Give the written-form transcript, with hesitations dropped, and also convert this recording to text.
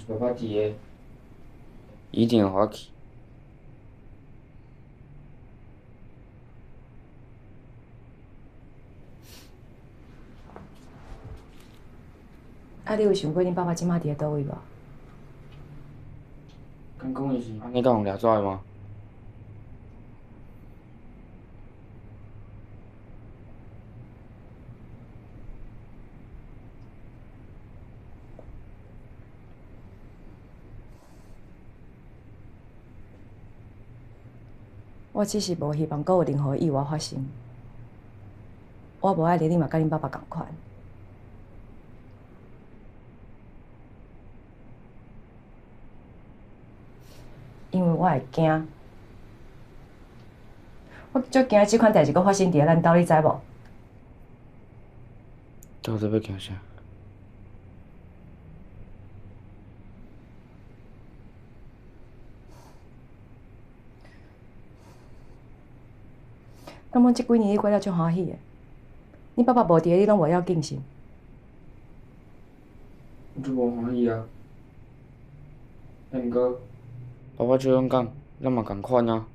是爸爸佇的，伊一定會予我去。啊，你有想過恁爸爸這馬佇咧佗位無？敢講伊是按呢才予掠走的嗎？我只是無希望閣有任何意外發生。我無愛連你嘛佮恁爸爸仝款。因為我會驚，我足驚這款代誌閣發生佇咧咱兜，你知無？到底欲驚啥？敢講這幾年你過了足歡喜的，你爸爸無佇咧，你攏無要緊是？我足無歡喜啊！啊，毋過爸爸這樣講，咱嘛仝款啊。